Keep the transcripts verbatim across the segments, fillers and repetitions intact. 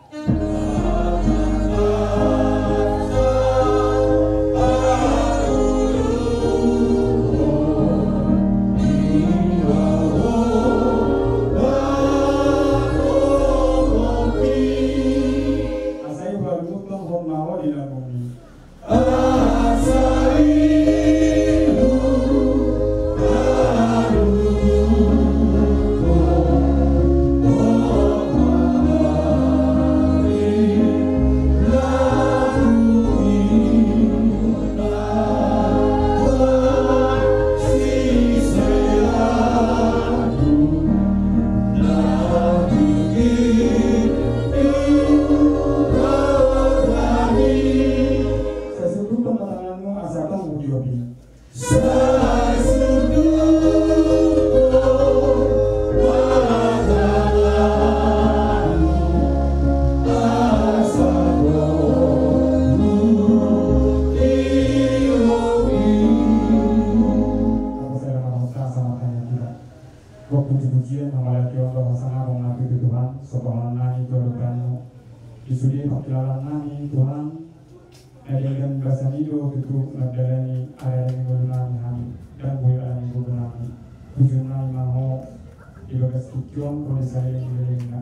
Asa i hualuluhon ma ho di lambung i. Sasundut ma tanganmu asa tong hudiopi. Gok puji-pujian, hamauliateon dohot hasangapon ma tu Tuhan, so pahonan nami tu adopanmu. Di sude pangkilalaannami Tuhan, na denggan basami do tutu mandalani ari-ari ni ngolunami hami, ndang boi alani gogonami. Pujionnami ma ho di bagas tingki on ro di saleleng ni lelengna.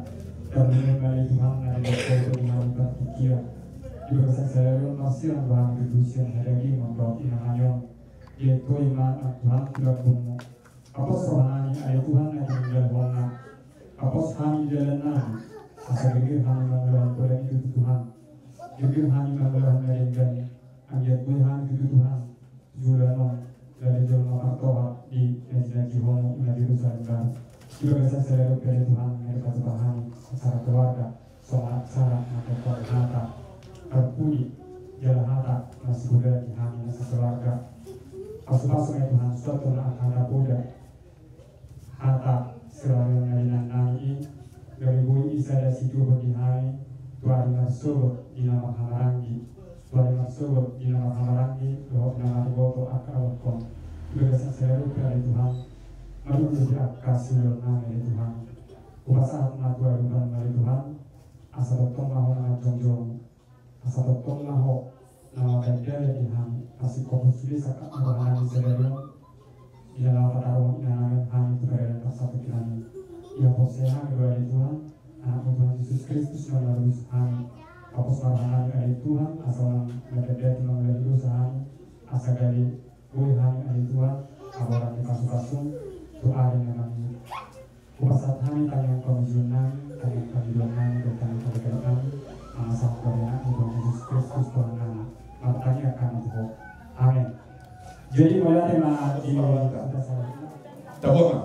Tarlumobi ma ale Tuhan na denggan ho tu hami partingkian. Di bagasan sadari on marsirang do hami tutu sian hadagion dohot inganan on. Dietoi ma Tuhan tu lambungmu. Pos rohanami ale Tuhan na tininggalhonna. Pos hami di dalannami. Asa girgir hami mangulahon poda i tutu Tuhan. Girgir hami mangulahon na denggan. Anggiat boi hami tutu Tuhan joloan on gabe jolma partohap di na jinajihonmu i ma Jerusalem Baru. Di bagasan sadari on pe ale Tuhan na dipatupa hami secara keluarga. Songon acara na tongtong hata parpudi jala hata na siboda di hami na sakeluarga. Pasu-pasu ma i Tuhan suanton angka na poda hata siranon na nian nami i gabe boi i sada situhon di hami tu ari marsogot di na marhahamaranggi. Tu ari marsogot di na marhahamaranggi dohot na mariboto angka ulaon. Di bagasan sadari on pe ale Tuhan, marungu di angka siulaon nami ale Tuhan. Hupasahat ma tu adopanmu ale Tuhan. Asa tongtong ma ho na manjongjong. Asa tongtong ma ho na mambahen dame di hami. Asa ingkon sude sangkap ni rohanami sadari on. Di na laho pataruhon inganan hami tu paradalan parsatongkinami. Dihaporseai hami do ale Tuhan Anakmu Tuhan Jesus Kristus na manebus hami. Pos ma rohanami ale Tuhan asa unang mandandati mangulahi dosa hami. Asa gabe boi hami ale Tuhan haboran ni pasu-pasum tu ari na mangihut. Hupasahat hami tangiang pamujionnami, tangiang pangidoannami dohot tangiang pangidoannami mangasahon tu Anakmu Tuhan Jesus Kristus Tuhannami. Martangiang hami tu Ho. Amen. Jadi mauliate ma di. Tabo ma.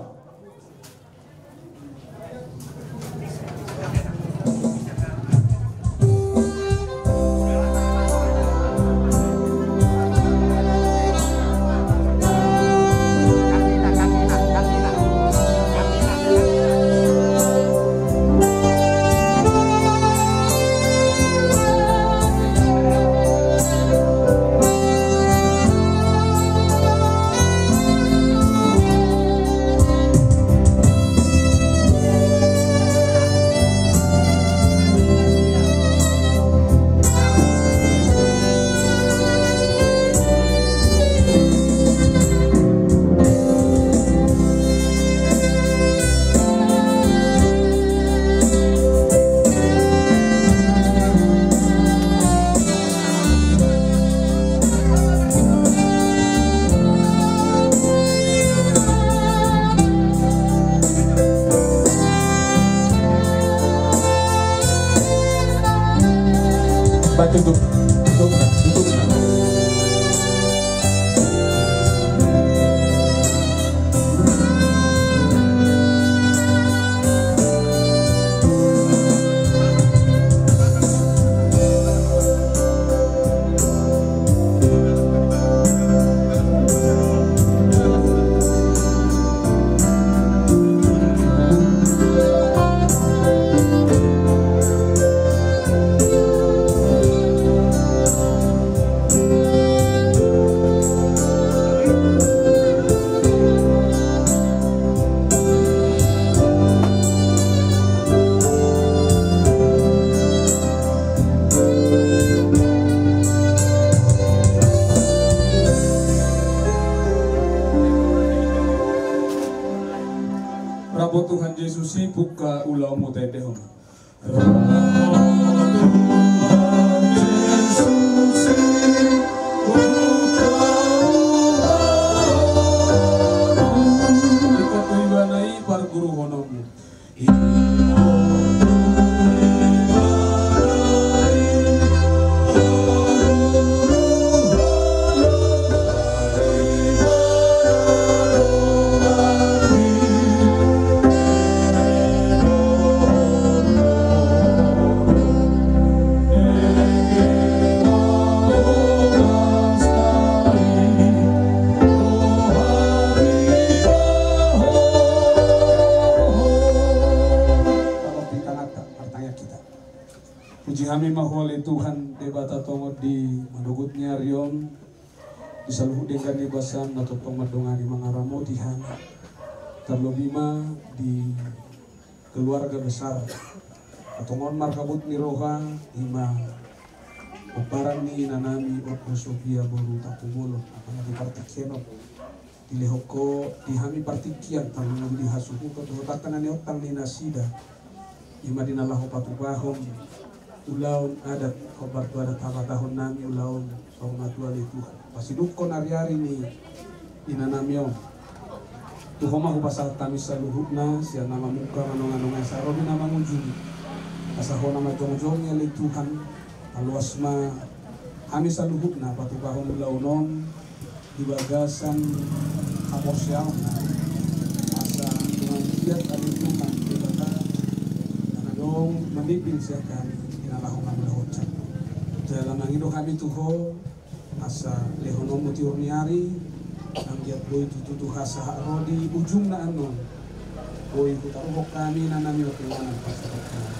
Pak, tutup. Tutup, tutup. Sipungka ulaonmu taendehon. Parguruhononmu. Puji hami ma Ho ale Tuhan, Debata tongon di manogot ni ari on, di saluhut denggan ni basaM na tongtong mandongani mangaramoti hami. Tarlobi ma di keluarga besar, na tongon marhabot ni roha, i ma pomparan ni inanami Ompu Sofia boru Tampubolon, apala di partingkian on. Dilehon Ho di hami partingkian, tarlumobi di hasuhuton dohot angka na niontang ni nasida, i ma di na laho patupahon ulaon adat, hombar tu adat habatahonnami ulaon saur matua ale Tuhan. Pasidungkon ariari ni inanami on. Tu Ho ma hupasahat hami saluhutna, sian na mamungka, manonganonga, asa ro di na mangujungi. Asa Ho na manjongjongi ale Tuhan, paloas ma hami saluhutna patupahon ulaon on, di bagasan haporseaonna, asa tung anggiat ale Tuhan Debata na adong mambimbing sian hami di na laho hami lahothon. Jala mangido hami tu Ho, asa lehononmu tiur ni ari, anggiat boi tutu tu hasahat ro di ujungna annon, boi hutaruhon hami inanami on tu inganan parsatongkinan.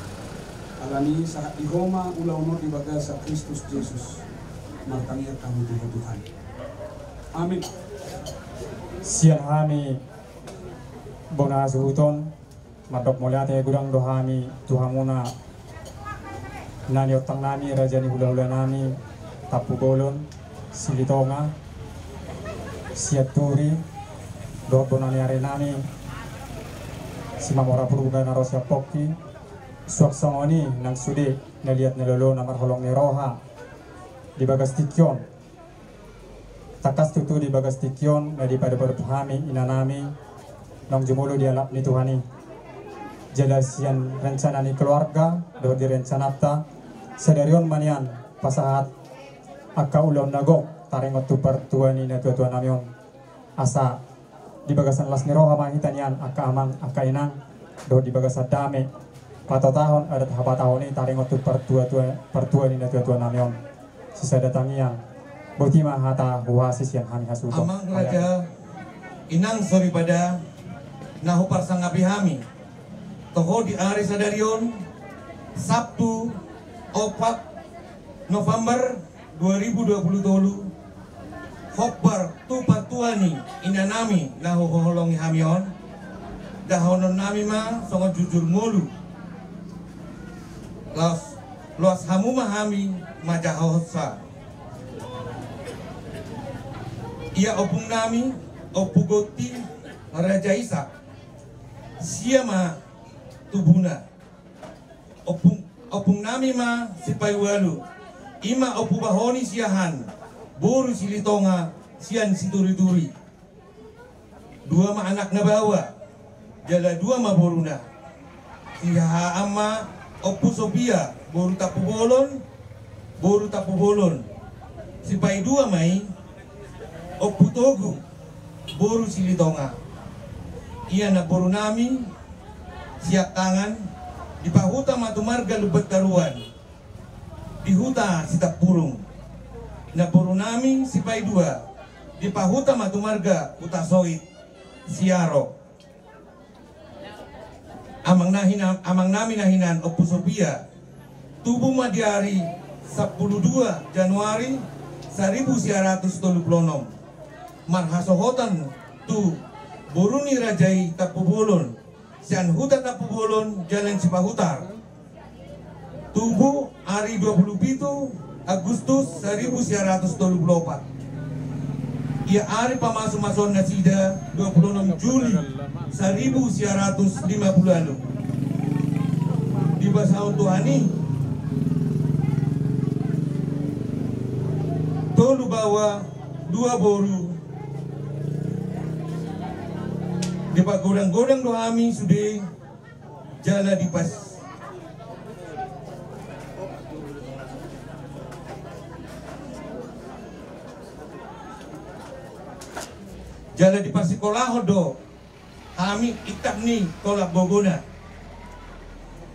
Alani sahat di Ho ma ulaon on di bagasan Kristus Jesus, martangiang hami tu Ho Tuhan. Amin. Sian hami bona hasuhuton, mandok mauliate godang do hami tu hamuna na niontangnami, raja ni hulahulanami Tampubolon, Silitonga, Sianturi, dohot bona ni arinami Simamora Purba na ro sian Pongki. Suang songon i nang sude na liat na lolo na marholong ni roha di bagas tingki on. Tangkas tutu di bagas tingki on na dipadopadopi hami inanami naung jumolo di alap ni Tuhan i. Jala sian rencana ni keluarga dohot di rencananta, sadari on ma nian pasahat angka ulaon na gok taringot tu partua ni natuatuanami on. Asa di bagasan las ni roha ma hita nian angka amang, angka inang, dohot di bagasan dame, patotahon adat habatahon i taringot tu partua, tua, partua ni natuatuanami on. Sisada tangiang, boti ma hata huhasi sian hami hasuhuton. Amang raja, inang soripada, na huparsangapi hami, toho di ari sadari on, Sabtu, opat November dua ribu dua puluh tolu, hombar tu partua ni inanami na huhaholongi hami on, dohononnami ma songon jujur ngolu. Laos, loas hamu ma hami manjahahonsa. Ia ompungnami, Ompu Gonti, Raja Isa, sia ma tubuna. Ompung, ompungnami ma Sipaiualu, i ma Ompu Bahoni Siahaan, boru Silitonga sian Siturituri. Dua ma anakna baoa, jala dua ma boruna. Sihahaan ma Ompu Sopia, boru Tampubolon, boru Tampubolon. Sipaidua ma i Ompu Togu, boru Silitonga. Ia namborunami siangkangan, dipahuta ma tu marga Lumbantoruan, di huta Sitampurung. Namborunami sipaidua, dipahuta ma tu marga Hutasoit, Siaro. Amangnami na, amangnami na hinan Ompu Sopia, tubu ma di ari sampulu dua Januari saribu sia ratus tolu pulu onom. Marhasohotan tu boru ni raja i Tampubolon, sian huta Tampubolon, Jalan Sipahutar. Tubu ari dua pulu pitu Agustus saribu sia ratus tolu pulu opat. Ia ari pamasumasuon nasida dua pulu onom Juli saribu sia ratus lima pulu ualu. Dibasahon Tuhan i, tolu baoa, dua boru. Dipagodang-godang do hami sude, jala dipas jala dipasikolahon do hami intap ni tolap gogona.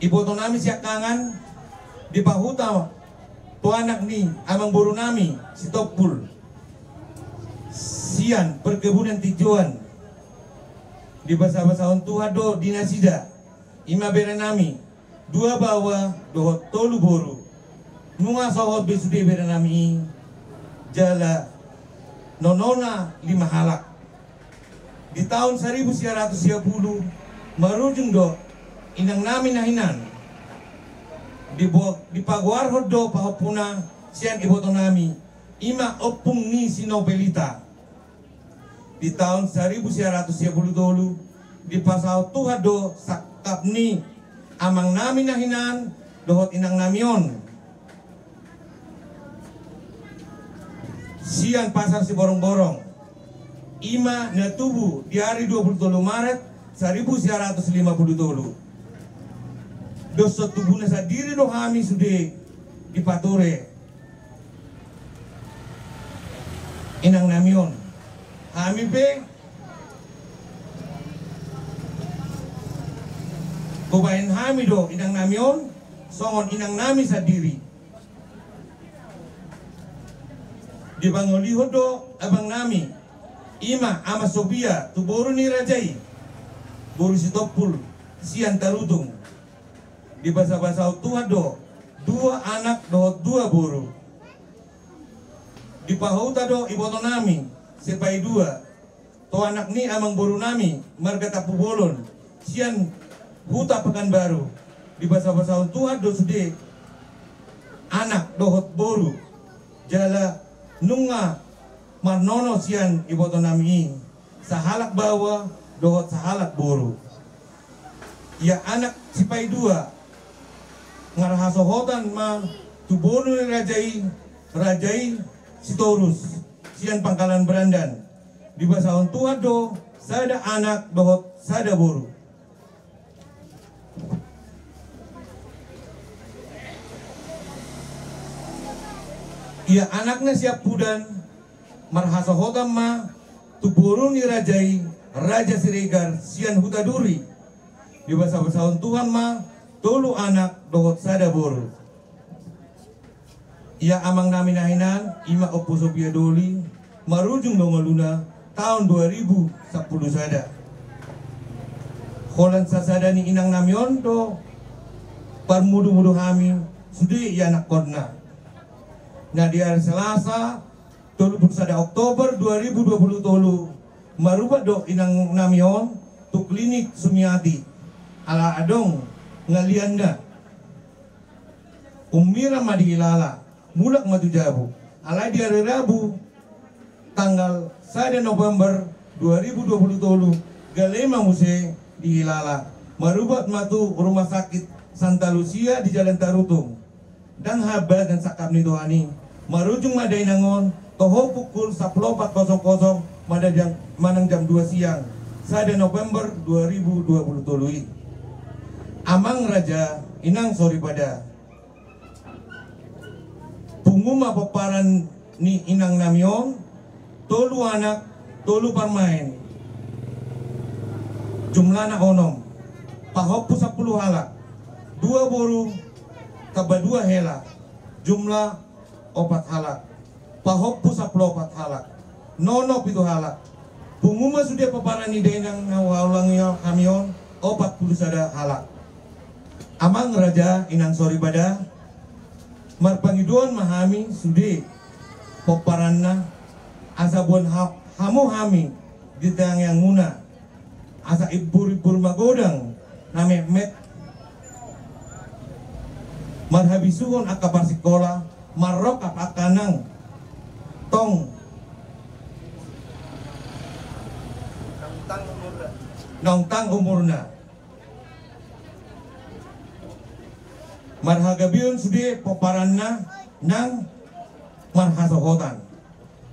Iboto nami siangkangan dipahuta tu anak ni amangboru nami Sitompul sian perkebunan tinjoan. Dibasabasahon Tuhan do di nasida, i ma bere nami, dua baoa dohot tolu boru. Nunga sohot be sude bere nami i, jala nonona lima halak. Di taon saribu sia ratus sia pulu, marujung do inang nami na hinan. Dibo-, dipagoarhon do pahompuna sian iboto nami, i ma ompung ni si Nopelita. Di taon saribu sia ratus sia pulu tolu, dipasahat Tuhan do sangkap ni amang nami na hinan dohot inang nami on sian Pasar Siborongborong, i ma na tubu di ari dua pulu tolu Maret saribu sia ratus lima pulu tolu. Dos so tubuna sandiri do hami sude dipature inang nami on. Hami pe hubaen hami do inang nami on songon inang nami sandiri. Dipangolihon do abang nami, i ma Ama Sopia, tu boru ni raja i, boru Sitompul sian Tarutung. Dibasabasahon Tuhan do dua anak dohot dua boru. Dipahuta do iboto nami Sipaidua tu anak ni amangboru nami marga Tampubolon sian Huta Pekanbaru. Dibasabasahon Tuhan do sude anak dohot boru, jala nunga marnono sian iboto nami i, sahalak baoa dohot sahalak boru. Ia anak Sipaidua, marhasohotan ma tu boru ni raja i, raja i Sitorus sian Pangkalan Berandan. Dibasahon Tuhan do sada anak dohot sada boru. Ia anakna Siampudan, marhasohotan ma tu boru ni raja i, raja Siregar sian Hutaduri. Dibasabasahon Tuhan ma tolu anak dohot sada boru. Ia amang nami na hinan, i ma Ompu Sopia Doli, marujung do ngoluna taon dua ribu sampulu sada. Holan sasada ni inang nami on do parmudumudu hami sude ianakhonna. Na di ari Selasa tolu pulu sada Oktober dua ribu dua pulu tolu, marubat do inang nami on tu klinik Sumiati, ala adong ngalianna. Ummira ma di Ilala, mulak ma tu jabu. Alai di ari Rabu tanggal sada November dua ribu dua pulu tolu, gale ma muse di Ilala. Marubat ma tu Rumah Sakit Santa Lucia di Jalan Tarutung. Ndang habaen sangkap ni Tuhan i. Marujung ma dainang on toho pukul sampulu opat kosong kosong manang jam, manang jam dua siang, sada November dua ribu dua pulu tolu i. Amang raja, inang soripada, pungu ma pomparan ni inang nami on, tolu anak, tolu parumaen. Jumlahna onom. Pahompu sampulu halak. Dua boru tamba dua hela. Jumlah opat halak. Pahompu sampulu opat halak. Nono pitu halak. Pungu ma sude pomparan ni dainang na huhaholongi hami on, opat pulu sada halak. Amang raja, inang soripada, marpangidoan ma hami sude pomparanna, asa boan ha-, hamu hami di tangiangmuna, asa imbur-imbur magodang na metmet, marhabisuhon angka parsikola, marrongkap angka nang tong Naung tang umurna, marhagabeon sude pomparanna nang marhasohotan.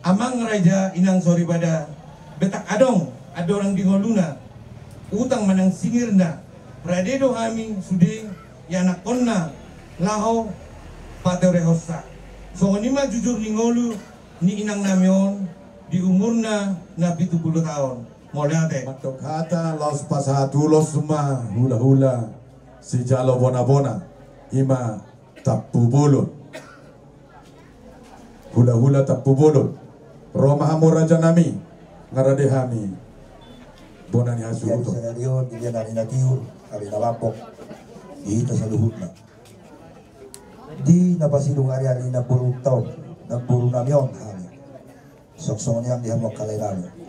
Amang raja, inang soripada, betak adong andorang di ngoluna, utang manang singirna, rade do hami sude ianakhonna laho patorehonsa. Songon i ma jujur ni ngolu ni inangnami on di umurna na pitu pulu taon. Mauliate. Mandok hata laos pasahat ulos ma hulahula sijalo bonabona, i ma Tampubolon. Hulahula Tampubolon. Ro ma hamu rajanami, nga rade hami bona ni hasuhuton. Jadi sadari on di dia ari na tiur, ari na lambok di hita saluhutna. Di na pasidung ari-ari ni namborunta on, namborunami on hami. Songon i nang di hamu angka laenami.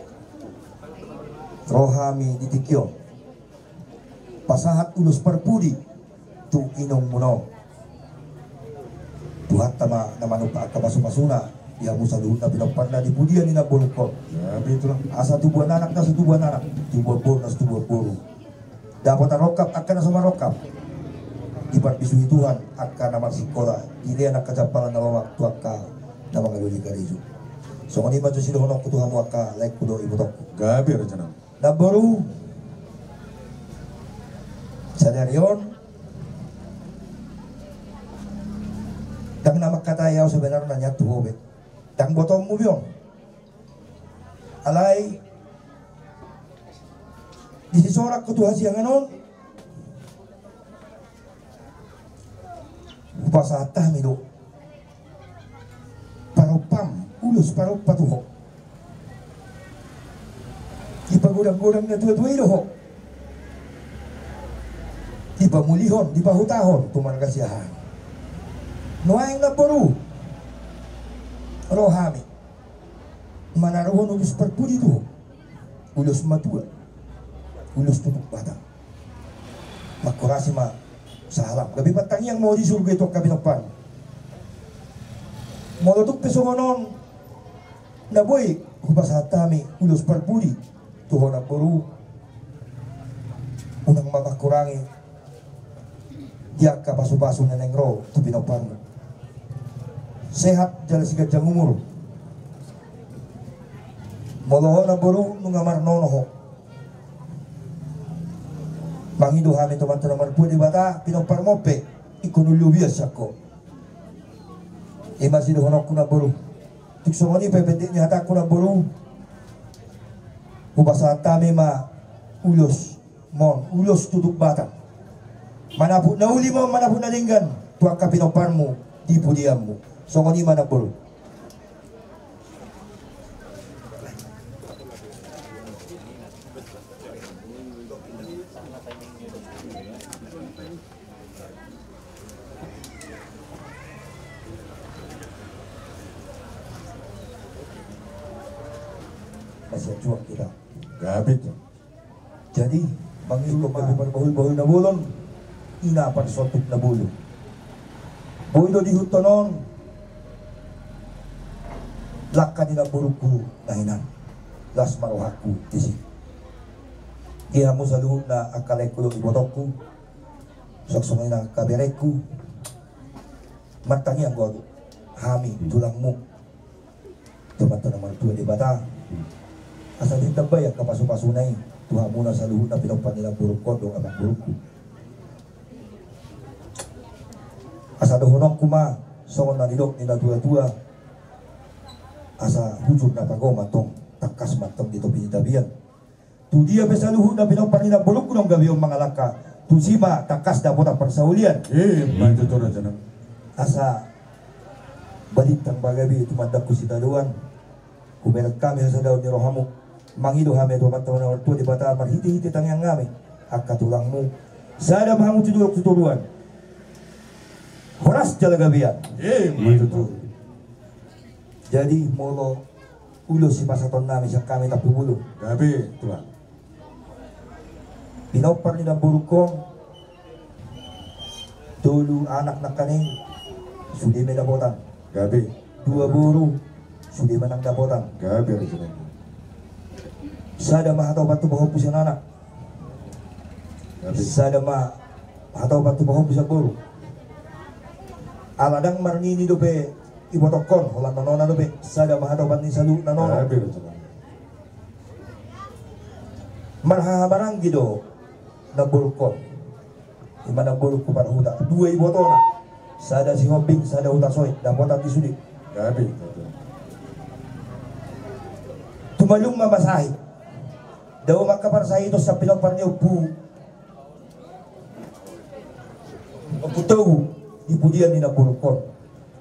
Ro hami di tingki on pasahat ulos parpudi tu inongmuna on. Tuhanta ma na manumpak angka pasupasuna di hamu saluhutna pinomparna di pudian ni namborungkon. Ya, betul. Asa tubuan anak na so tubuan anak, tubuan boru na so tubuan boru. Dapotan rongkap angka na so marrongkap. Diparbisuhi Tuhan angka na marsikola, dilean angka jampalan na lomak tu angka na mangalului karejo. Songon i ma jo sidohononku tu hamu angka laengku dohot ibotongku. Gabe rajanami. Namboru, sadari on ndang na mangkatai ahu sebenarna nian tu ho be. Ndang botoonmu be on. Alai di sisorang ho tu hasiangan on, hupasahat hami do parompam, ulos parompa tu ho. Dipagodang-godang natuatua i do ho. Dipamulihon, dipahutahon tu marga Siahaan. Nuaeng namboru, ro hami manaruhon ulos parpudi tu ho. Ulos matua, ulos tutuk batang. Manghorasi ma sahalam. Gabe martangiang ma ho di surgo i tu angka pinomparmu. Molo tung pe songon on na boi hupasahat hami ulos parpudi tu ho namboru, unang ma mangkurangi di angka pasupasu na naeng ro tu pinomparmu. Sehat jala siganjang umur. Molo ho namboru nunga marnono ho, mangido hami tu Amanta na martua Debata, pinomparmu pe ingkon ulobian sian ho. I ma sidohononku namboru. Tung songon i pe pendek ni hatangku namboru, hupasahat hami ma ulos mon, ulos tutuk batang. Manaput na uli ma on, manaput na denggan, tu angka pinomparmu di pudianmu. Songon i ma namboru. Masih juang kita. Gabit. Jadi mangihuthon bagi parbahulbahul na bolon, ina parsonduk na bolon. Boi do diihuthon on langka ni namborungku na hinan. Las ma rohangku disi. Di hamu saluhutna angka laengku dohot ibotongku, songon i nang angka berengku, martangiang do hami tulangmu tu Amanta na martua Debata, asa ditambai angka pasupasuna i tu hamuna saluhutna pinompar ni namborungkon dohot amangborungku. Asa dohononku ma songon na nidok ni natuatua, asa hujur na pago ma antong, tangkas ma antong di topi ni tapian. Tu dia pe saluhutna pinompar ni namborungku naung gabe on mangalangka, tusi ma tangkas dapotan parsaulian. Eh, mantap tu raja na. Asa balintang ma gabe tumandangku sitadoan. Hubereng hami hasadaon ni rohamu. Mangido hami tu Amanta na martua Debata marhitehite tangiang nami, angka tulangmu. Sada ma hamu tu dolok tu toruan. Horas jala gabean. Eh, mantap tu. Jadi molo ulos sipasahaton nami sian hami Tampubolon. Gabe, Tulang. Pinompar ni namborungkon, tolu anak nangkaning, sude ma dapotan. Gabe. Dua boru, sude ma nang dapotan. Gabe, raja na. Sada ma hatopan tu pahompu sian anak. Sada ma hatopan tu pahompu sian boru. Ala ndang marnini dope ibotongkon, holan nonona dope, sada ma hatopan ni saluhut na nono. Marhahamaranggi do namborungkon. Ima namborungku parhuta, dua ibotona. Sada Sihombing, sada Hutasoit, dapotan di sude. Tumalum ma masahit. Dao ma angka parsahiton sian pinompar ni ompu. Ompu Togu, di pudian ni namborungkon.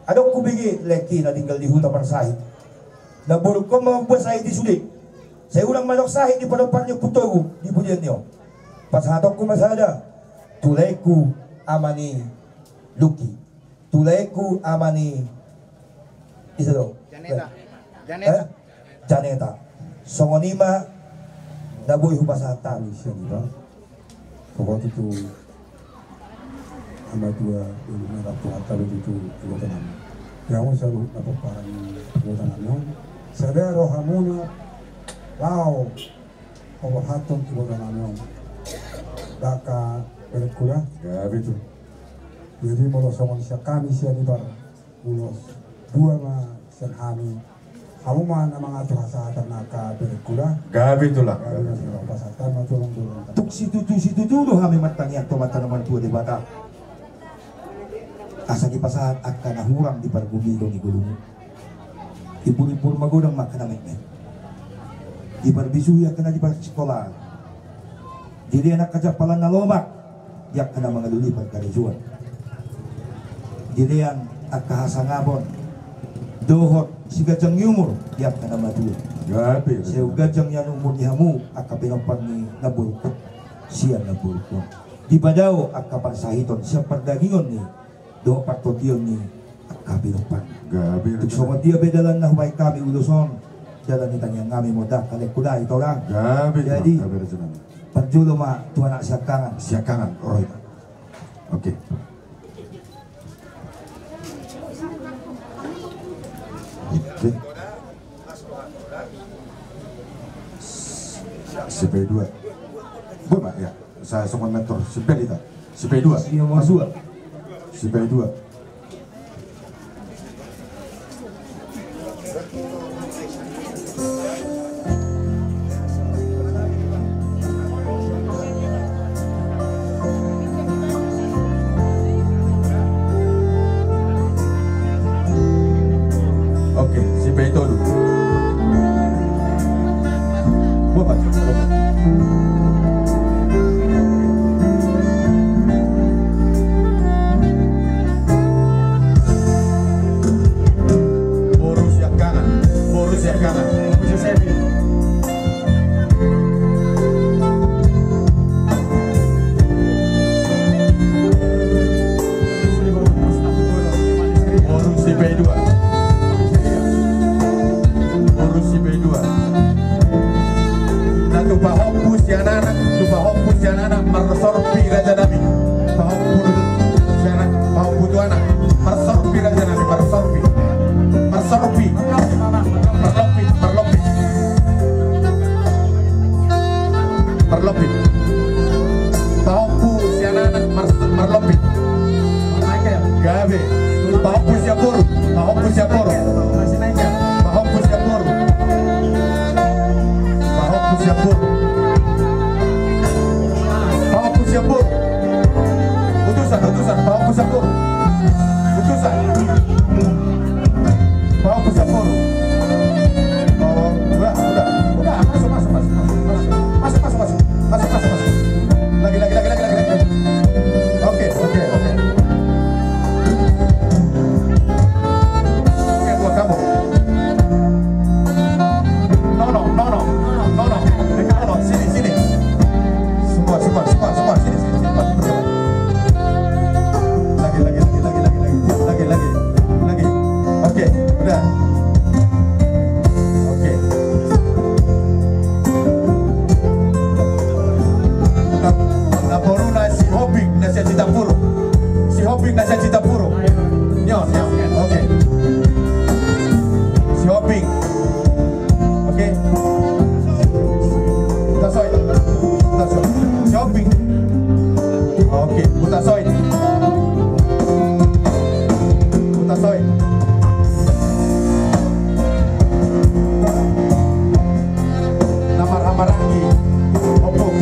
Adong hubege lengki na tinggal di huta marsahit. Namborungkon ma mambuat sahit i sude. Sai unang ma adong sahit di pinompar ni ompu Togu di pudian ni on. Pasahatonku ma sada tu laengku ama ni Luki. Tu laengku ama ni, ise do? Janeta. Eh? Janeta. Janeta. Songon i ma na boi hupasahat hami. Sian i ma. Pokok tutu ama tua dulu na rap tu hata be tutu ibotonami. Ia ma saluhut na pomparan ibotonami on. Sada rohamuna laho paborhathon ibotonami on. Dangka berengku da. Gabe tutu. Jadi molo songon sian hami sian Ibar ulos dua ma sian hami. Hamu ma na mangatur hasahatan angka berengku da. Gabe tutu lah. Gabe tutu lah. Pasahat ma tulang tulang. Tung situtu-situtu do hami martangiang tu Amanta na martua Debata. Asa dipasahat angka na hurang di pargumilon ni ngolumi. Ibur-ibur magodang ma angka na metmet. Diparbisuhi angka na di parsikolaan. Dilean angka jampalan na lomak di angka na mangalului parkarejoan. Dilean angka hasangapon dohot siganjang ni umur di angka na matua. Gabe. Sai umganjang nian umur ni hamu angka pinompar ni namborungkon sian namborungkon. Dipadao angka parsahiton sian pardagingon ni dohot partondion ni angka pinompar. Gabe. Tung songon dia pe dalan na hubahen hami ulos on, dalan ni tangiang hami ma on da, kalekku da, ito da. Gabe. Jadi, gabe, raja nami. Parjolo ma tu anak siangkangan. Siangkangan, ro hita. Oke. Oke. Sipaidua. Boi ma, ya. Sa songon mentor, sipaidua. Sipaidua. Sipaidua. Oke, sipaitolu. Boru siangkangan, boru siangkangan. Boru sipaidua. Boru sipaidua. Na tu pahompu sian anak, tu pahompu sian anak marsorpi raja nami. Pahompu sian anak, pahompu tu anak marsorpi raja nami, marsorpi. Marsorpi. Marlompit, marlompit. Marlompit. Pahompu sian anak mar-, marlompit. Gabe. Pahompu sian boru. Pahompu sian boru. Pahompu sian boru. Pahompu sian boru. Pahompu sian boru. Utusan, utusan. Pahompu sian boru. Utusan. Pahompu sian boru. Oh, udah, udah, udah. Masuk, masuk, masuk, masuk, masuk. Masuk, masuk, masuk. Masuk, masuk, masuk. Lagi, lagi, lagi, lagi, lagi, lagi. Oke, oke, oke. Oi. Na marhahamaranggi. Opo.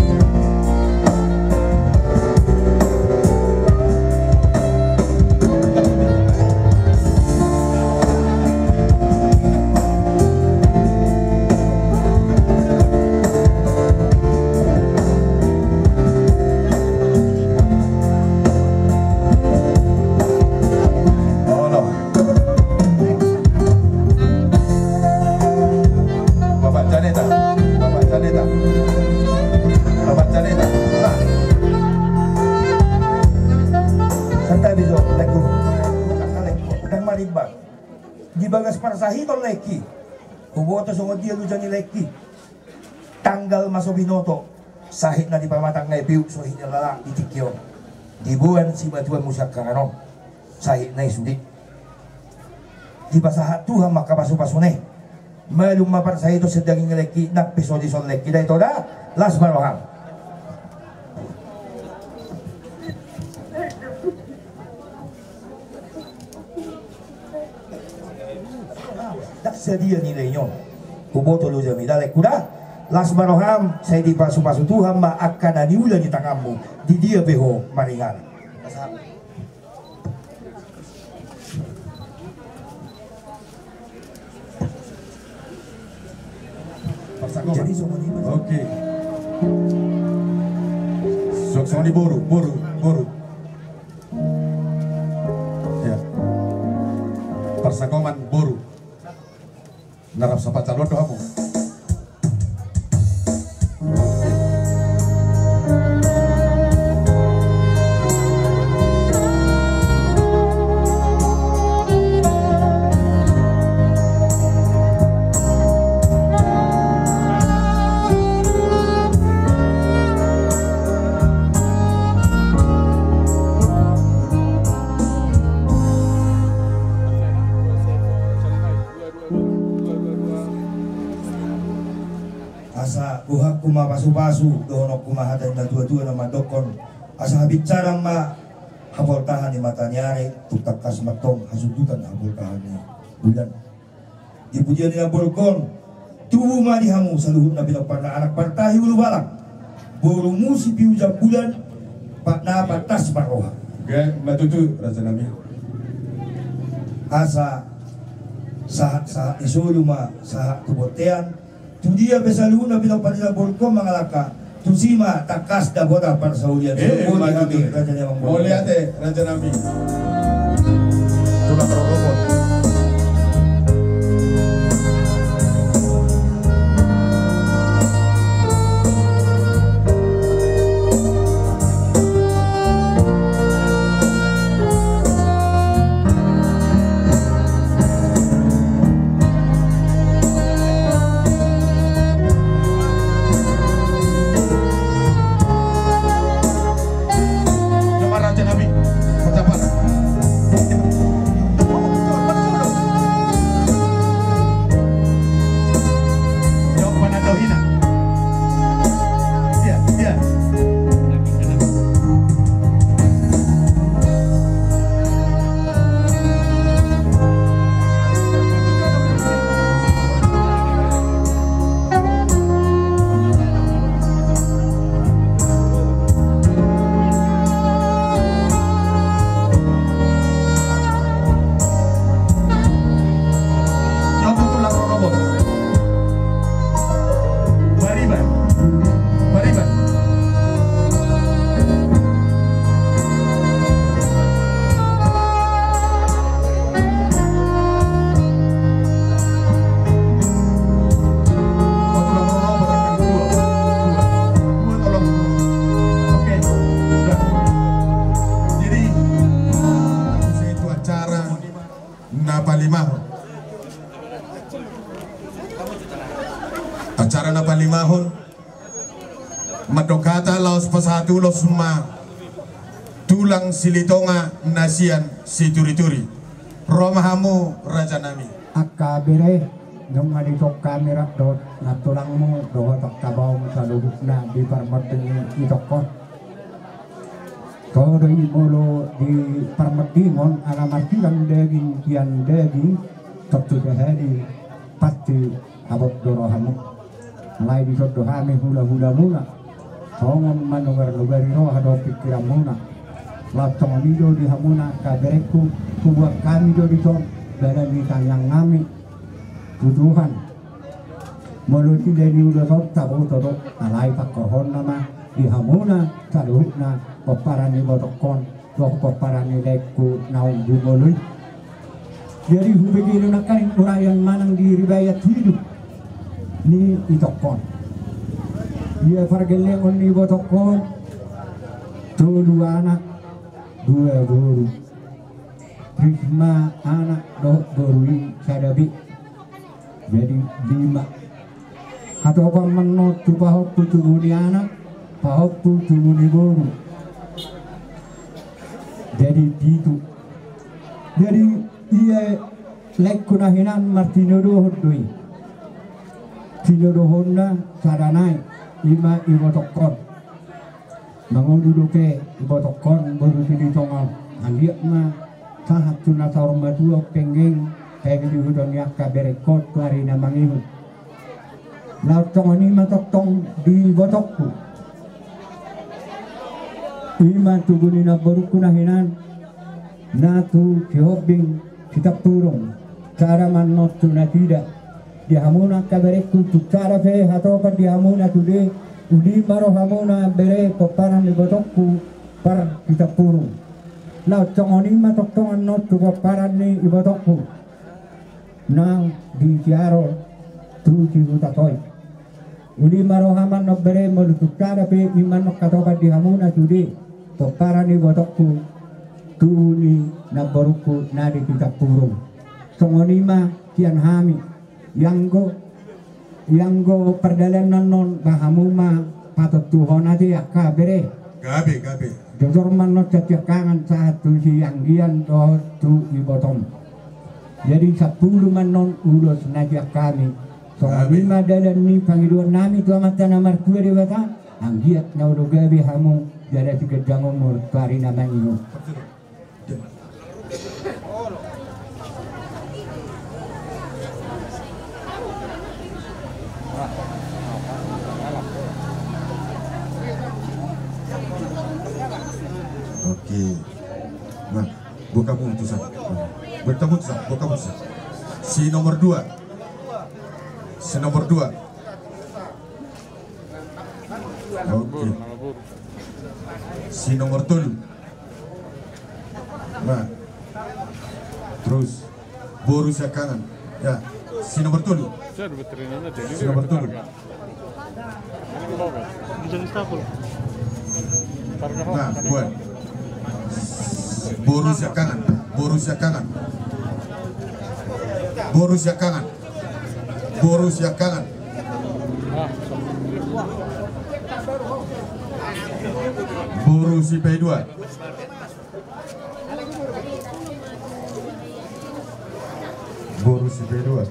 Olo. Bapak Janeta, Bapak Janeta, Bapak Janeta. Nah. Santabi jo, laengku. Ndang marimba. Di bagas parsahiton laengki. Huboto songon dia loja ni laengki. Tanggal ma so binoto, sahit na di pamatang na i pe, sahit na laho di tingki on. Diboan simatuan muse angka ranon, sahit na i sude. Dipasahat Tuhan ma angka pasupasuna i. Malum ma parsahiton sian daging ni laengki, nang pe so dison laengki, da ito da, las ma roham. Ndang sadia nilai ni on. Huboto lojami da laengku da. Las ma roham, sai dipasupasu Tuhan ma angka na niula ni tanganmu, di dia pe ho maringanan. Parsakoman. Jadi songon i. Oke. Songon i boru, boru, boru. Ya. Parsakoman boru. Na rap sapacaluan do hamu. Asa rohangku ma pasupasu, dohononku ma hata ni natuatua na mandokkon, asa habinsaran ma hapoltahan ni mata ni ari, tung tangkas ma antong hasundutan hapoltahan ni bulan. Di pujian ni namborungkon, tubu ma di hamu saluhutna pinomparna anak partahi ulubalang, borumu si piujang bulan, patna pantas marroha. Gabe ma tutu, rajanami. Asa sahat-sahat ni solu ma sahat tu bontean, tu dia pe saluhutna pinompar ni namborungkon mangalangka, tusi ma tangkas dapotan parsaulian. Eh, songon i ma tutu, rajanami. Mauliate, rajanami. Tulang rorobot. Bariban. Bariban. Oke, sudah. Jadi, itu acara na palimahon. Acara na palimahon. Mandok hata laos pasahat ulos ma tulang Silitonga na sian Siturituri. Ro ma hamu, rajanami. Angka bere, nunga ditong hami rap dohot nantulangmu dohot angka baomu saluhutna di parmonding ni itongkon. Todi molo di parmendingon ala marsilang daging sian daging, tontu sahali pasti habot do rohamu. Alai dison do hami hulahulamuna, songon manugari roha dohot pingkiranmuna. Laos songon i do di hamuna angka berengku, hubuat hami do dison dalan ni tangiang nami tu Tuhan. Molo sila ni ulos on taboto do, alai pangkorhonna ma di hamuna saluhutna pomparan ni ibotongkon dohot pomparan ni laengku naung jumolo i. Jadi hubege do nangkaning uraian manang di riwayat hidup ni itongkon. Ia pargellengon ni ibotongkon, tolu anak, dua boru. Risma anak dohot boru i sada be. Jadi lima. Hatopan mannon tu pahompu tubu ni anak, pahompu tubu ni boru. Jadi pitu. Jadi ia laengku na hinan martinodohon do i. Tinodohonna sada nai, ima ibotongkon. Mangolu dope ibotongkon boru Silitonga, anggiat ma sahat tu na saur matua penggeng, penggeng di huta ni angka berengkon tu ari na mangihut. Laos songon i ma tongtong di ibotongku. Ima tubu ni namborungku na hinan, na tu Sihombing Sitampurung, sada mannon tu nasida. Di hamuna angka berengku, tung sada pe hatopan di hamuna sude, uli ma rohamuna bere pomparan ni ibotongku par Sitampurung. Laos songon i ma tongtong annon tu pomparan ni ibotongku na di Siaro tu Sihuta Soit. Uli ma rohamu annon bere, molo tung sada pe ima annon hatopan di hamuna sude, pomparan ni ibotongku, tubu ni namborungku na di Sitampurung. Songon i ma sian hami, ianggo, ianggo pardalanan on, ba hamu ma patontuhon ate angka bere. Gabe, gabe. Jojor ma annon sian siangkangan sahat tu sianggian dohot tu ibotom. Jadi sampulu ma annon ulos na sian hami. Songon i ma dalan ni pangidoan nami tu Amanta na martua Debata, anggiat na olo gabe hamu jala siganjang umur tu ari na mangihut. Oke. Nah, buka putusan. Buka putusan, buka putusan. Si nomor dua. Si nomor dua. Oke. Si nomor tolu. Nah. Terus boru siangkangan. Ya, si nomor tolu. Si nomor tolu. Nah, buat. Boru siangkangan, boru siangkangan. Boru siangkangan. Boru siangkangan. Boru sipaidua. Boru sipaidua.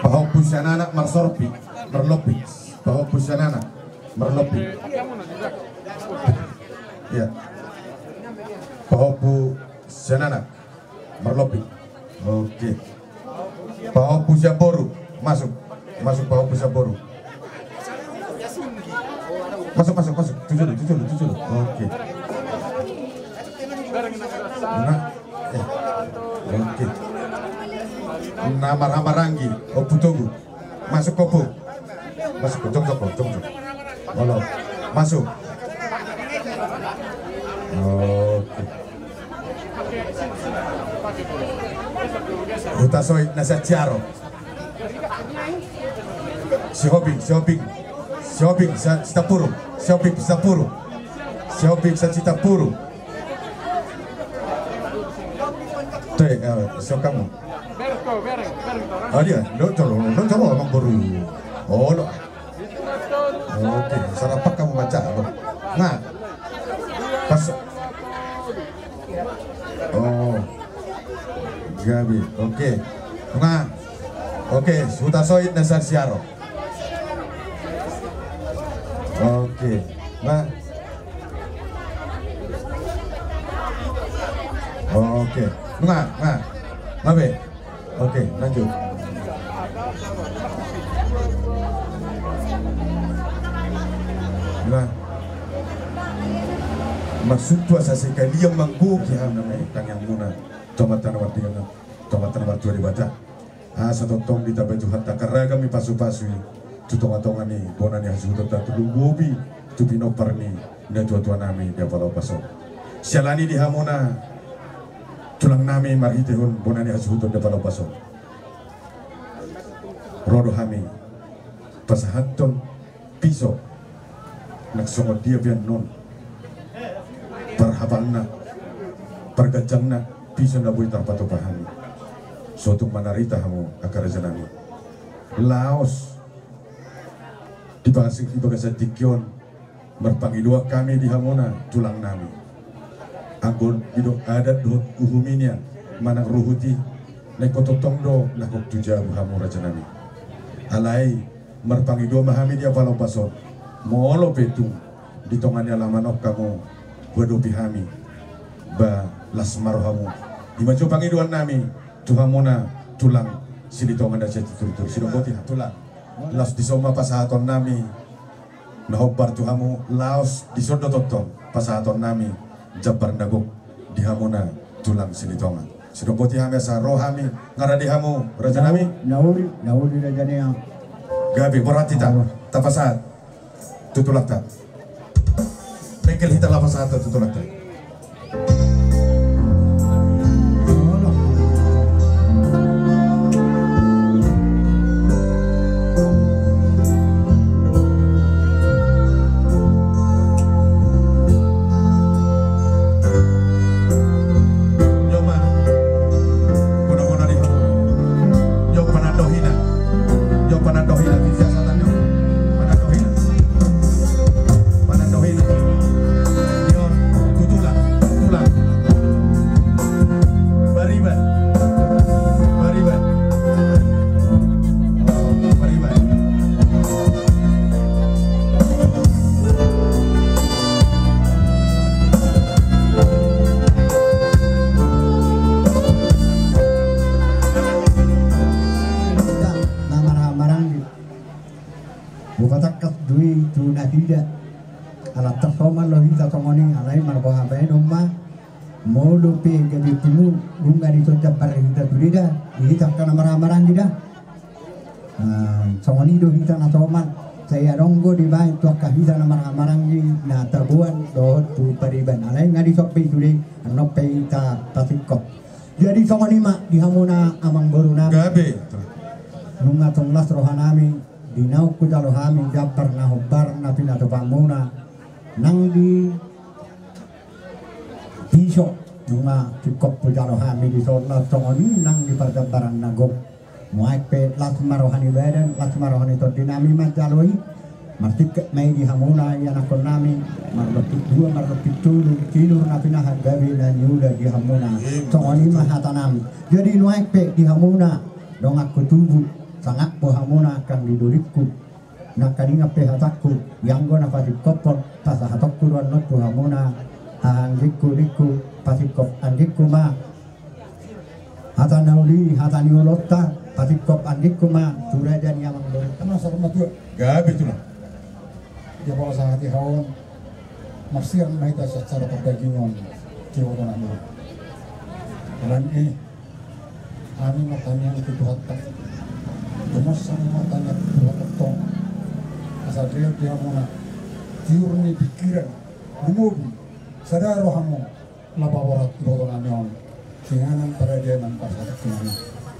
Pahompu sian anak marsorpi, marlopi. Pahompu sian anak marlopi. Ya. Pahompu sian anak marlopi. Oke. Pahompu sian boru. Masuk. Masuk pahompu sian boru. Masuk, masuk, masuk. Tuju dulu, tuju dulu, tuju dulu. Oke. Nah. Eh. Oke. Na marhamaranggi. Ompu Togu. Masuk, Ompu. Masuk, jom, jom, jom, jom. Olo. Masuk. Oke. Huta Soit na sian Siaro. Sihombing, Sihombing. Sihombing, sa-, Sitampurung. Sihombing, Sitampurung. Sihombing, sa-, Sitampurung. Toe, eh, so kamu. Oh, dia. Lo, colo, lo, colo, abang baru. Oh, lo. Oke, sarapan kamu baca, lo. Nah. Pas. Oh. Gabe. Oke. Nah. Oke, Huta Soit na sian Siaro. Oke. Oke, nga. Nga, nga. Nga be. Oke, lanjut. Nah, maksudhu asa sekalian manggohi hami tangiangmuna tu Amanta na martua, tu Amanta na martua Debata. Asa tongtong ditambai Tuhanta angka ragam ni pasupasu i tu tongatonga ni bona ni hasuhutonta tu lumobi tu pinompar ni natuatuanami di Debata Laho Paso. Siala ni i di hamuna tulangnami marhitehon bona ni hasuhuton di Debata Laho Paso, ro do hami pasahathon piso nang songon dia pe annon parhapalna, parganjangna, piso na boi tarpatupa hami. Sotung manarita hamu angka rajanami. Laos di bagas, di bagasan tingki on marpangidoan hami di hamuna tulangnami. Anggo didok adat dohot uhum i nian manang ruhut i, na ingkon tongtong do na gok tu jabu hamu rajanami. Alai marpangidoan ma hami di Debata Laho Paso, molo pe tung di tonga ni alaman on hamu huadopi hami, ba las ma rohamu. I ma jo pangidoannami tu hamuna tulang Silitonga na sai tutur-tutur. Sidok boti ha tulang. Laos dison ma pasahatonnami na hombar tu hamu, laos dison do tongtong pasahatonnami jambar na gok di hamuna tulang Silitonga. Sidok boti hami asa ro hami ngarade hamu rajanami. Na uli, na uli rajanami. Gabe, borat hita tapasahat tu tulangta. Bengkel hita laho pasahat tu tulangta. Joma. Bona-bona di. Jom panandohina. Jom panandohina. Bisa satan jom. Panandohina. Panandohina. Jom. Tutulang. Tulang. Bariban. Bariban. Oh, bariban. Na marhahamaranggi. Hupatangkas do i tu nasida. Ala tarsomal do hita songon i, alai marboha baenon ma. Molo pe gabe pungu, nunga dison jambar hita sude da, di hita angka na marhahamaranggi da. Nah, songon i do hita na somal, sai adong do dibaen tu angka hita na marhahamaranggi na taboan dohot tu pariban. Alai nga dison pe i sude, annon pe hita pasingkop. Jadi songon i ma di hamuna amangborunami. Gabe. Nunga tung las rohanami, di naung hujalo hami jambar na hombar na pinatupamuna. Nang di piso, nunga singkop hujalo hami dison, laos songon i nang di parjambaran na gok. Nuaeng pe las ma roha ni badan, las ma roha ni tondinami manjalo i. Marsingkat ma i di hamuna ianakkonnami, marlompit dua, marlompit tolu, sinur na pinahan gabe na niula di hamuna. Songon i ma hatanami. Jadi nuaeng pe di hamuna donganku tubu, sangap do hamuna angkang di dolingku. Nangkaningan pe hatangku, ianggo na pasingkophon, pasahatonku do annon tu hamuna, haha anggingku, ningku, pasingkop anggingku ma. Hata na uli, hata ni olonta, pasingkop anggingku ma tu raja ni amangborunta. Gabe tulang. Dia bolas hatiha on, marsian ma hita secara pardagingon, tiwara na uli. Alani i, hami martangiang tu Tuhanta. Tumasa martangiang tu Tuhanta tong. Asa dia dia muna tiur ni pikiran, lumobi, sada rohamu, laba borat iboto nami on. Singanan paradianan pasahat nami.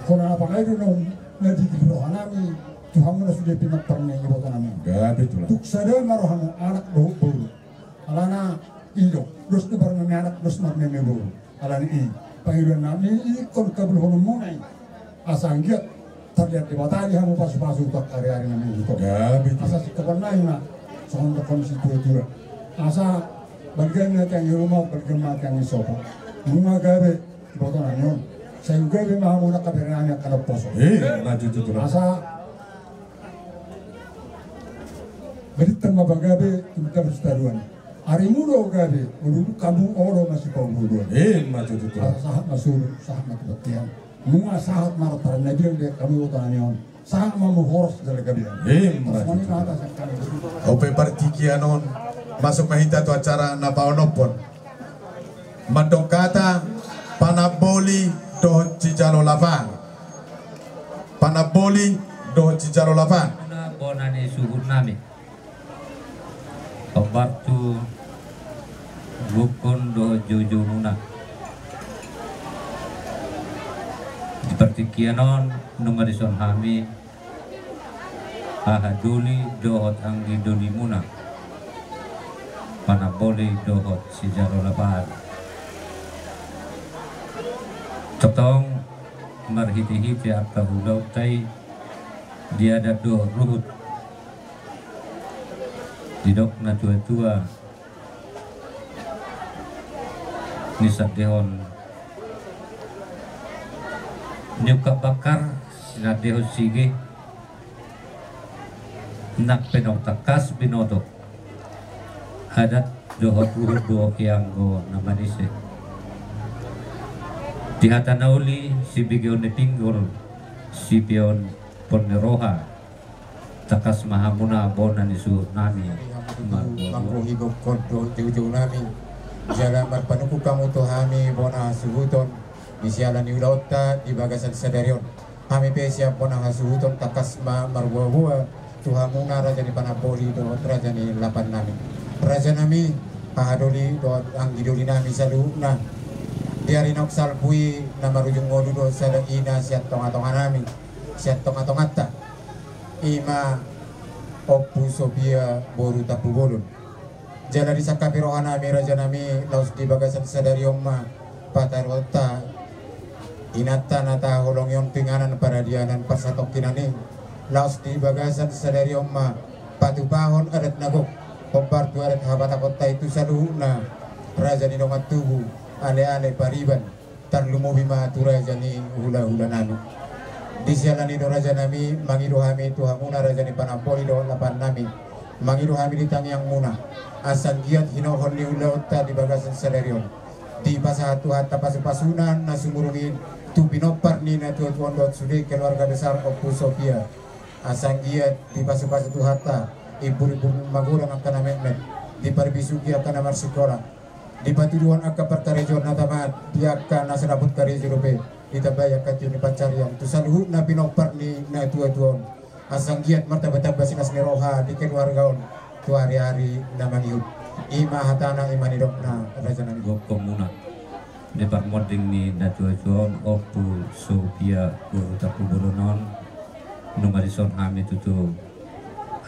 Kona apa ngai do naung na didi roha nami tu hamu na sude pinompar ni iboto nami on. Gabe tulang. Tuk sada ma rohamu anak dohot boru. Alana i do dos ni barna ni anak dos ni barna ni boru. Alani i pangidoan nami i ingkon kabulhononmuna i. Asa anggiat tarliat Debata di hamu pasupasu tu angka ariari na mangihut on. Gabe. Asa singkopan nai ma songon dokkon ni situatua. Asa balga ma tiang ni ruma, balga ma tiang ni sopo. Nunga gabe iboto nami on, sai gabe ma hamu na kabere nami angka na poso. Eh, na tutu tulang. Asa Balintang ma pagabe, inta sitaruan. Arimu do gabe, molo dung hamu olo masipaolooloan. Ima tutu. Asa sahat ma solu, sahat ma tu bontean. Nunga sahat ma ro tarnabiang di hamu ibotonami on. Sahat ma hamu horas jala gabe. Ima tutu. Songon i ma hata sian hami. Dohot partingkian on, masuk ma hita tu acara na paonomhon. Mandok hata panamboli dohot sijalo lapangan. Panamboli dohot sijalo lapangan. Bona ni suhutnami. Hombar tu gokhon dohot joujoumuna. Di partingkian on nunga dison hami, hahadoli dohot anggidolimuna, panamboli dohot sijalo lapangan. Tongtong marhitehite angka ulaonta i di adat dohot ruhut, didok natuatua, ni sandehon ni ungkap bakar, sinandehon sige, nang pe naung tangkas binoto adat dohot ruhut do i anggo na manise. Di hata na uli, sibegeon ni pinggol, sipeopon ni roha. Tangkas ma hamuna bona ni suhutnami. Manggohi gokhon dohot joujounami. Jala marpanungkun hamu tu hami bona hasuhuton di siala ni ulaonta di bagasan sadari on. Hami pe sian bona hasuhuton tangkas ma marboaboa tu hamuna raja ni panamboli dohot raja ni lapannami. Rajanami, hahadoli dohot anggidolinami saluhutna. Di ari naung salpu i na marujung ngolu do sada ina sian tongatonganami, sian tongatonganta. Ima Ompu Sofia boru Tampubolon. Jala disangkapi rohanami rajanami, laos di bagasan sadari on ma pataruonta inanta na tahaholongi on tu inganan paradianan parsatongkinan i. Laos di bagasan sadari on ma patupahon adat na gok, hombar tu adat hapatahonta i tu saluhutna raja ni dongan tubu, aleale pariban, tarlumobi ma tu raja ni hulahulanami. Di siala ni i do rajanami, mangido hami tu hamuna raja ni panamboli dohot lapannami. Mangido hami di tangiangmuna, asa anggiat hinorhon ni ulaonta di bagasan sadari on, dipasahat Tuhanta pasupasuna na sumurung i tu pinompar ni natuatua on dohot sude keluarga besar Ompu Sofia. Asa anggiat dipasupasu Tuhanta, imburimbur magodang angka na metmet, diparbisuhi angka na marsikola, dipatuduhon angka parkarejoan na tamat, di angka na so dapot karejo dope ditambai angka tio ni pansarian tu saluhutna pinompar ni natuatua on. Asa anggiat martambatamba silas ni roha di keluarga on tu ariari na mangihut. Ima hatana, ima nidokna rajanami. Gokhonmuna. Di parmonding ni natuatua on Ompu Sofia boru Tampubolon on, nunga dison hami tutu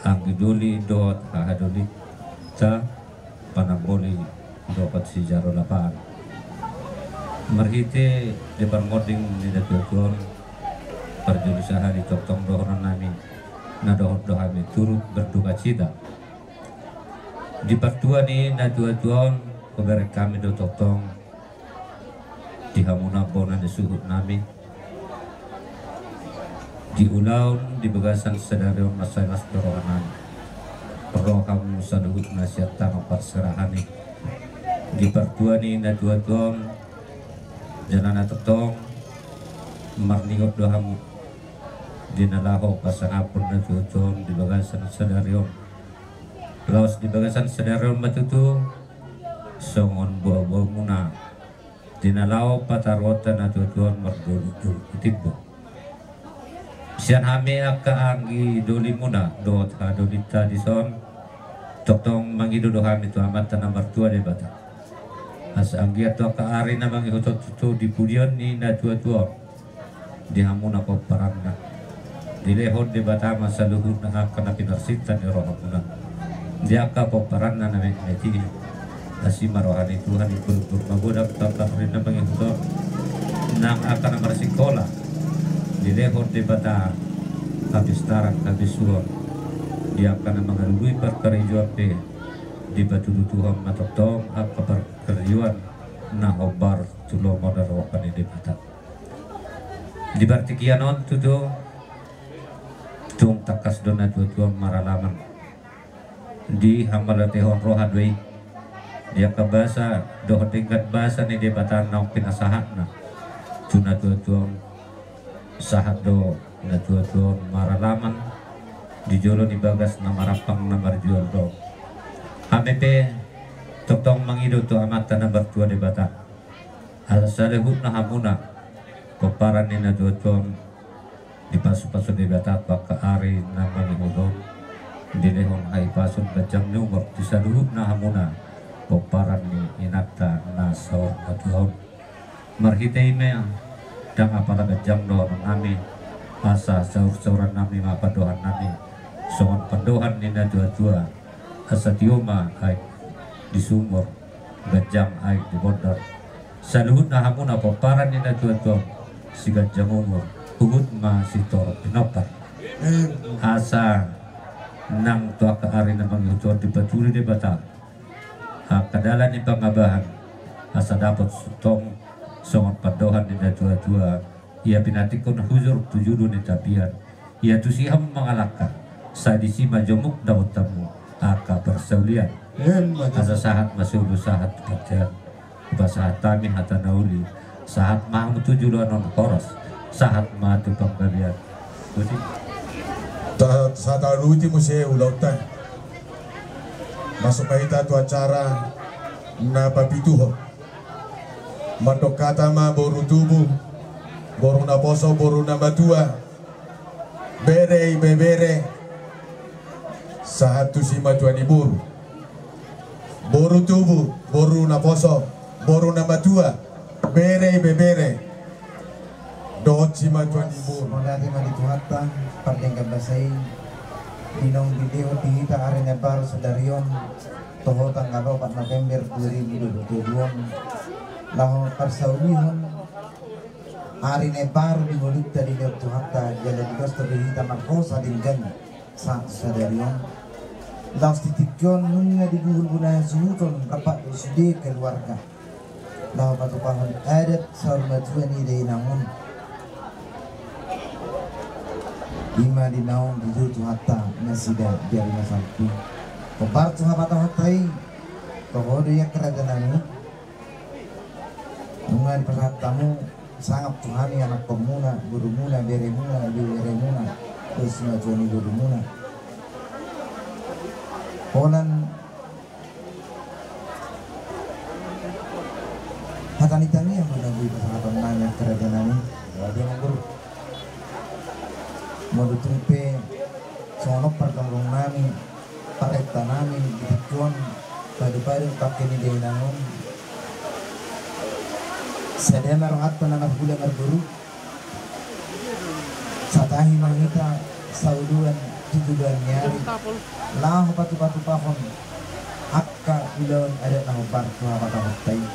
anggidoli dohot hahadolinta, panamboli dohot sijalo lapangan. Marhite di parmonding ni natuatua on, parjolo sahali tongtong dohononnami, na dohot do hami turut berdukacita. Di partua ni natuatua on, hubereng hami do tongtong di hamuna bona ni suhutnami, di ulaon di bagasan sadari on mansai las do rohanami. Ro hamu saluhutna sian tano parserahan i. Di partua ni natuatua on, jala na tongtong marningot do hamu di na laho pasangaphon natuatua on di bagasan sadari on. Laos di bagasan sadari on ma tutu songon boaboamuna di na laho pataruonta natuatua on mardomu tu timbo. Sian hami angka anggidolimuna dohot hahadolinta dison, tongtong mangido do hami tu Amanta na martua Debata, asa anggiat tu angka ari na mangihut on tutu di pudion ni natuatua on, di hamuna pomparanna, dilehon Debata ma saluhutna angka na pinarsinta ni rohamuna di angka pomparanna na metmet i. Asi ma roha ni Tuhan, imburimbur magodang tu angka ari na mangihut on. Nang angka na marsikola, dilehon Debata hapistaran habisuhon. Di angka na mangalului parkarejoan pe, dipatudutuhon ma tongtong angka parkarejoan na hombar tu lomo ni roha ni Debata. Di partingkian on tutu, tung tangkas do natuatua on maralaman. Di hamauliatehon roha do i di angka basa dohot denggan basa ni Debata naung pinasahatna tu natuatua on. Sahat do natuatua on maralaman di jolo ni bagas na marampang na marjual do. Hami pe tongtong mangido tu Amanta na martua Debata, asa saluhutna hamuna pomparan ni natuatua on dipasupasu Debata tu angka ari na mangihut on, dilehon hahipason, ganjang ni umur tu saluhutna hamuna pomparan ni inanta na saur matua on. Marhite i ma, ndang apala ganjang dohonon nami, asa saur-sauran nami ma pandohan nami songon pandohan ni natuatua, asa tio ma aek di sumur, ganjang aek di bondar. Saluhutna hamuna pomparan ni natuatua on, siganjang umur, huhut ma sitorop pinompar. Asa nang tu angka ari na mangihut on dipaturi Debata angka dalan ni pangabahan, asa dapot tong songon pandohan ni natuatua, ia pinantikkon hujur tu julu ni tapian, ia tusi hamu mangalangka, sai disi ma jomuk dapot hamu angka parsaulian. Asa sahat ma solu sahat tu bontean. Hupasahat hami hata na uli, sahat ma hamu tu joloan on horas, sahat ma tu panggabean. Tusi. Tasaluhutna muse ulaonta. Masuk ma hita tu acara na papituhon. Mandok hata ma boru tubu, boru naposo, boru namatua, bere ibebere, sahat tusi ma tua ni boru. Boru tubu, boru naposo, boru namatua, bere ibebere, dohot simatua ni boru. Mauliate ma di Tuhanta, pardenggan basa i, di naung dilehon di hita ari na baru sadari on, toho tanggal opat November dua ribu dua puluh dua on, laho parsaulihon ari na baru di ngolunta dilehon Tuhanta, jala di dos tolu hita marhosa denggan sahat sadari on. Laos di tingki on nunga dibuhul bona hasuhuton rap dohot sude keluarga, laho patupahon adat saur matua ni dainang on. Ima di naung didok Tuhanta nasida di ari na salpu. Hombar tu hapatahonta i, toho do i angka raja nami. Nunga dipasahat hamu sangap tu hami anakkonmuna, borumuna, beremuna, ibeberemuna, dohot simatua ni borumuna. Holan hata ni tangiang do na boi pasahaton nami angka raja nami. Molo tung pe songon on pargonggongnami, parenta nami di tingki on, padu-padu pangke ni dainang on. Sada ma rohanta na marhula marboru, satahi ma hita saoloan tu joloan ni ari, laho patupatupahon angka ulaon adat na hombar tu hapatahonta i.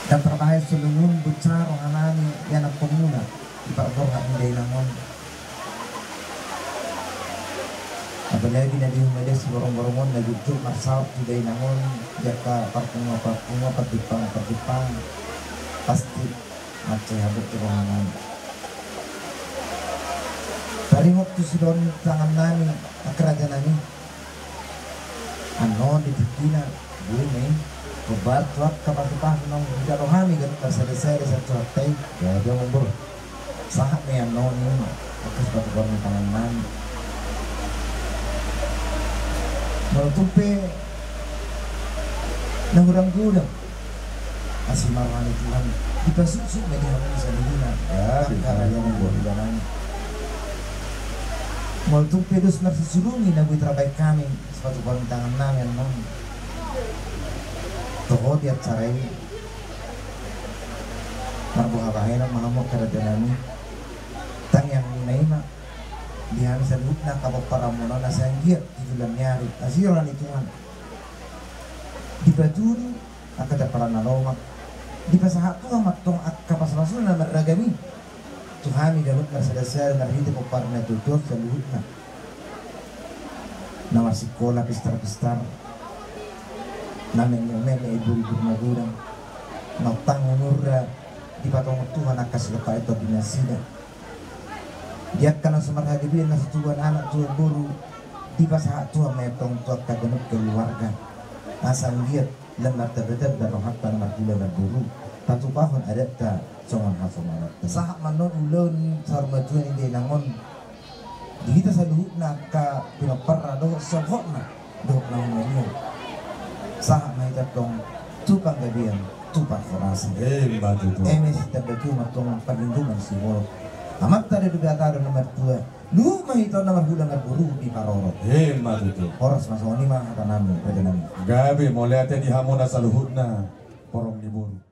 Ndang tarbahen songon on bonsa rohanami di anakkonmuna di parborhat ni dainang on. Apalagi na di humaliang siborongborong on na jotjot marsaor tu dainang on, di angka parpunguan-parpunguan, parjumpang-parjumpang, pasti mansai habot tu rohanami. Taringot tu sidohonon ni tangannami, angka rajanami. Annon di tingkina, boi ma i hombar tu angka pasupasu naung hujalo hami ganup marsadasada sian Tuhanta i. Jadi amang boru, sahat ma i annon i angka sipatupaon ni tangannami. Molo tung pe na hurang godang, asi ma roha ni Tuhan, dipasuksuk ma di hamu saluhutna. Jadi amang boru. Molo tung pe dos marsisulungi na boi tarbahen hami sipatupaon ni tangannami annon, toho di acara i marboha bahenon ma hamu angka rajanami. Tangiangnami i ma di hami saluhutna angka pomparanmuna on asa anggiat di joloan ni ari, asi roha ni Tuhan, dipatudu angka tamparan na lomak, dipasahat Tuhan ma tong angka pasupasu na marragam i tu hami ganup marsadasada marhite pomparan ni natuatua saluhutna. Na marsikola pistarpistar, na meme ibur-ibur magodang, na tanggung umurna dipatongon Tuhan angka silehon-lehon di nasida. Di angka na so marhagabeon na so tubuan anak tubuan boru, Dipasahat Tuhan ma i antong tu angka ganup keluarga, asa anggiat lam martambatamba rohanta na marhula marboru, patupahon adatta songon hasongon adatta. Sahat ma annon ulaon saur matua ni dainang on di hita saluhutna angka pinomparna dohot sohotna dohot na humaliang. Sahat ma hita antong tu panggabean, tu parhorasan. Emma tutu. Eme sitambatua ma antong parlindungan siborok. Amanta do Debata do na martua. Luhut ma hita on na marhula marboru diparorot. Emma tutu. Horas ma, songon i ma hatanami, rajanami. Gabe, mauliate di hamuna saluhutna, porong ni boru.